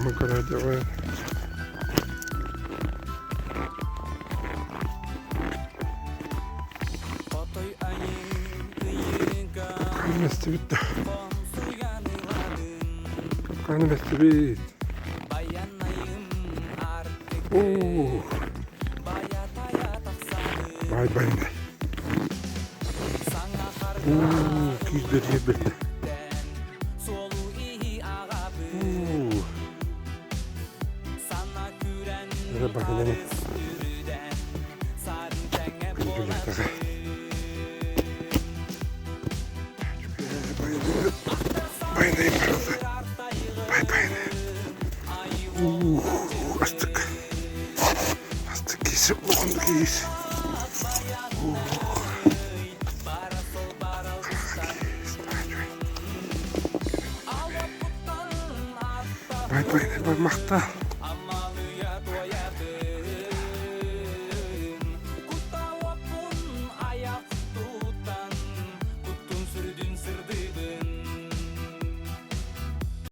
Дьоммун көрө сылдьабын. Капканым эстибит да. Капканым эстибит. Оо. Бай байнай. Уу, киирбит киирбит. Уу. Эрэ баһынан күндүлээтэҕэ. Байнай барылы. Бай байнай. Уу, астык. Астык киис, улахан киис. Бай бай бай махтал.